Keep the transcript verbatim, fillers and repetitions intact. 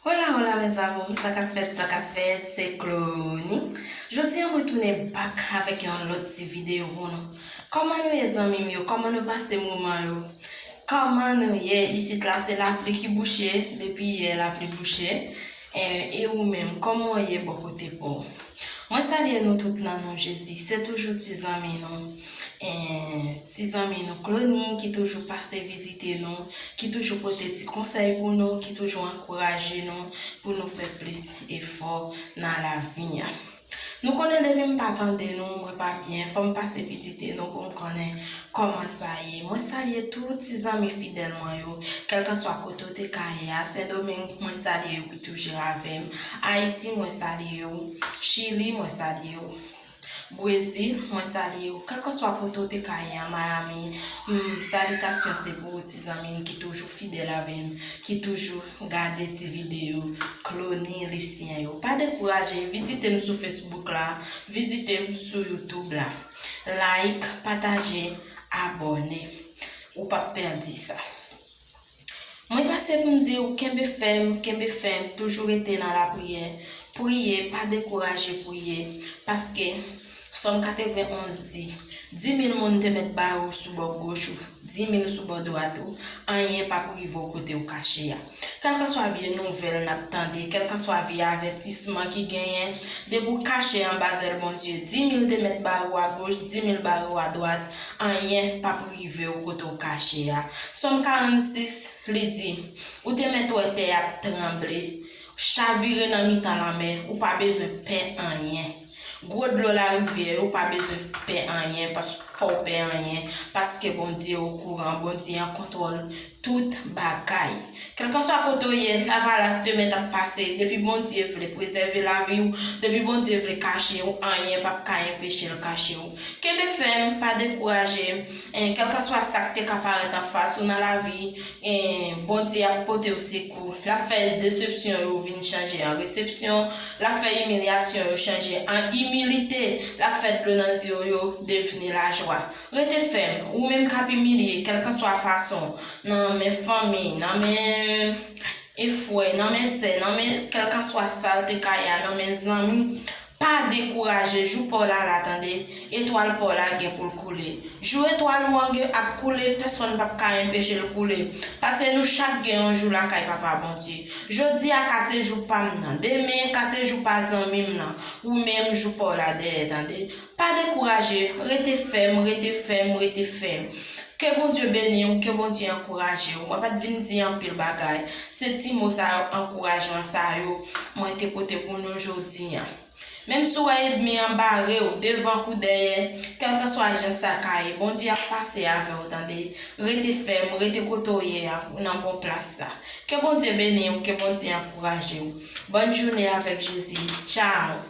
Hola, hola, mes amours, sa k ap fèt, sa k ap fèt, se Clony. Jodi a, mwen tounen back avèk yon lòt ti videyo pou nou. Kòman nou ye, zanmi m yo? Kòman nou pase moman yo? Kòman nou ye? Isit la, se lapli ki bouche, depi yè, lapli bouche. E, e ou menm, kòman w ye bò kote pa w? Mwen salye nou tout nan non Jezi. Se toujou ti zanmi nou. E, ti zanmi nou Clony ki toujou pase vizite nou, ki toujou pote ti konsèy pou nou, ki toujou ankouraje nou pou nou fè plis efò nan lavi a. Nou konnen depi m pa tande nou, mwen pa byen, fò m pase vizite nou pou m konnen kòman sa ye. Mwen salye tout ti zanmi fidèl mwen yo, kèlkanswa kote w te ka ye a. Sendomeng, mwen salye yo ki toujou avè m. Ayiti, mwen salye w. Chili, mwen salye w. Brezil, mwen salye w. Kèlkanswa kote w te ka ye a, Miami, mm, salitasyon se pou ou, ti zanmi m ki toujou fidèl avè m, ki toujou gade ti videyo Clony Lucien yo. Pa dekouraje, vizite m sou Facebook la, vizite m sou YouTube la. Like, pataje, abòne. Ou p ap pèdi sa. Mwen pase pou m di w, kenbe fèm, kenbe fèm, toujou rete nan lapriyè. Priye, pa dekouraje priye, paske Sòm katrevenn onz di, di mil moun te mèt bare w sou bò goch ou, di mil sou bò dwat ou, anyen p ap rive w kote w kache a. Kèlkanswa vye nouvèl n ap tande, kèlkanswa vye avètisman ki genyen, depi w kache anba zèl Bondye, di mil te mèt bare w agoch, di mil bare w adwat, anyen p ap rive w kote w kache a. Sòm karannsis, li di, ou te mèt wè tè a ap tranble, chavire nan mitan lanmè, ou pa bezwen pè anyen. Gwo dlo larivyè yo, ou pa bezwen pè anyen, pas-, fò w pè anyen, paske Bondye okouran, Bondye an kontwòl tout bagay. Kèlkanswa kote w ye, lavalas te mèt ap pase, depi Bondye vle prezève lavi w, depi Bondye vle kache w, anyen p ap ka enpeche l kache w. Kenbe fèm, pa dekouraje, en, kèlkanswa sa k te ka parèt anfas ou nan lavi, en, Bondye ap pote w sekou. L ap fè desepsyon yo vin chanje an resepsyon. L ap fè imilyasyon yo chanje an imilite. L ap fè dlo nan zye w yo devni lajwa. Rete fèm. Ou menm k ap imilye, kèlkanswa fason, nan men fanmi, nan men e frè, nan men sè, nan men kèlkanswa sa l te ka ye a, nan men zanmi, pa dekouraje, jou pa w la la, tande. Etwal pa w la gen pou l koule. Jou etwal ou an gen ap koule, pèsonn p ap ka enpeche l koule. Paske nou chak gen yon jou lakay Papa Bondye. Jodi a ka se jou pa m nan. Demen ka se jou pa zanmi m nan. Ou menm, jou pa w la dèyè, tande. Pa dekouraje, rete fèm, rete fèm, rete fèm. Ke Bondye beni w, ke Bondye ankouraje w. Mwen pa t vin di anpil bagay. Se ti mo sa yo ankourajman sa yo mwen te pote pou nou jodi a. Menm si w wè ènmi an bare w, devan kou dèyè, kèlkanswa jan sa ka ye, Bondye ap pase avè w, tande. Rete fèm, rete kote w ye a, ou nan bon plas la. Ke Bondye beni w, ke Bondye ankouraje w. Bòn jounen avèk Jezi. Tchao!